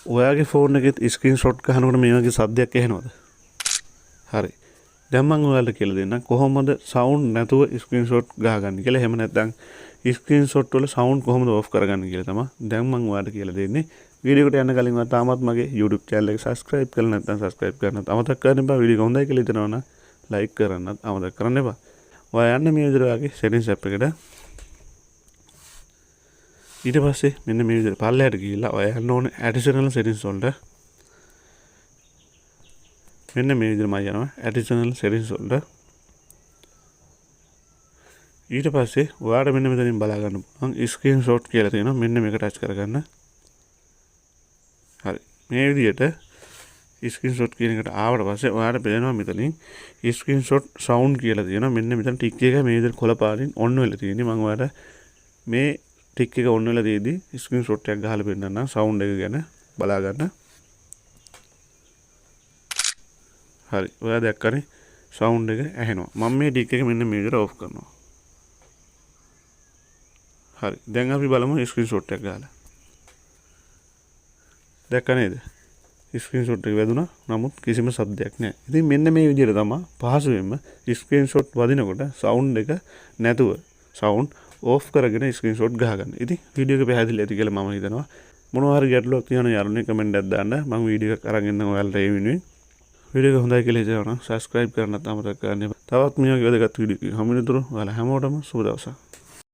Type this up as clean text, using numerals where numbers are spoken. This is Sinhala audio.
ඔයාගේ ෆෝන් එකෙත් ස්ක්‍රීන්ෂොට් ගහනකොට මේ වගේ සද්දයක් ඇහෙනවද? හරි. දැන් මම ඔයාලට කියලා දෙන්නම් කොහොමද සවුන්ඩ් නැතුව ස්ක්‍රීන්ෂොට් ගහගන්නේ කියලා. එහෙම නැත්නම් ස්ක්‍රීන්ෂොට් වල සවුන්ඩ් කොහොමද ඔෆ් කරගන්නේ කියලා තමයි දැන් මම ඔයාලට කියලා දෙන්නේ. වීඩියෝ එකට යන්න කලින් ඔයා තාමත් මගේ YouTube channel එක subscribe කරලා නැත්නම් subscribe කරන්නත් අමතක කරන්න එපා. වීඩියෝ එක හොඳයි කියලා හිතනවා නම් like කරන්නත් අමතක කරන්න එපා. ඔයා යන්න මේ විදිහට ඔයාගේ settings app එකට. ඊට පස්සේ මෙන්න මේ විදිහට පල්ලෙහාට ගිහිල්ලා ඔයා යන්න ඕනේ additional settings වලට. මෙන්න මේ විදිහට මම යනවා additional settings වලට. ඊට පස්සේ ඔයාට මෙන්න මෙතනින් බලා ගන්න පුළුවන් ස්ක්‍රීන්ෂොට් කියලා තියෙනවා. මෙන්න මේක ටච් කරගන්න. හරි. මේ විදිහට ස්ක්‍රීන්ෂොට් කියන එකට ආවට පස්සේ ඔයාට පේනවා මෙතනින් ස්ක්‍රීන්ෂොට් සවුන්ඩ් කියලා තියෙනවා. මෙන්න මෙතන ටික් එක මේ විදිහට කොළ පාටින් ඔන් වෙලා තියෙන්නේ. මම ඔයාට මේ ටික් එක ඔන් වෙලා තියෙද්දි ස්ක්‍රීන්ෂොට් එකක් ගහලා පෙන්නන්නම් සවුන්ඩ් එක ගැන බලා ගන්න. හරි. ඔයා දැක්කනේ සවුන්ඩ් එක ඇහෙනවා. මම මේ ටික් එක මෙන්න මේ විදිහට ඔෆ් කරනවා. හරි. දැන් අපි බලමු ස්ක්‍රීන්ෂොට් එකක් ගහලා. දැක්ක නේද? ස්ක්‍රීන්ෂොට් එක වැදුනා. නමුත් කිසිම සද්දයක් නෑ. ඉතින් මෙන්න මේ විදිහට තමයි පහසුවෙන්ම ස්ක්‍රීන්ෂොට් වදිනකොට සවුන්ඩ් එක නැතුව සවුන්ඩ් ඕෆ් කරගෙන ස්ක්‍රීන්ෂොට් ගහගන්න. ඉතින් වීඩියෝ එක පැහැදිලි ඇති කියලා මම හිතනවා. මොනවා හරි ගැටලුවක් තියෙනවා නම් යාළුවනේ කමෙන්ට් එකක් දාන්න. මම වීඩියෝ එකක් අරන් එන්නම් ඔයාලට ඒ වෙනුවෙන්. වීඩියෝ එක හොඳයි කියලා හිතනවා නම් සබ්ස්ක්‍රයිබ් කරන්නත් අමතක කරන්න එපා. තවත් මේ වගේ වැදගත් වීඩියෝ එකකින් හමු වෙනතුරු ඔයාලා හැමෝටම සුබ දවසක්.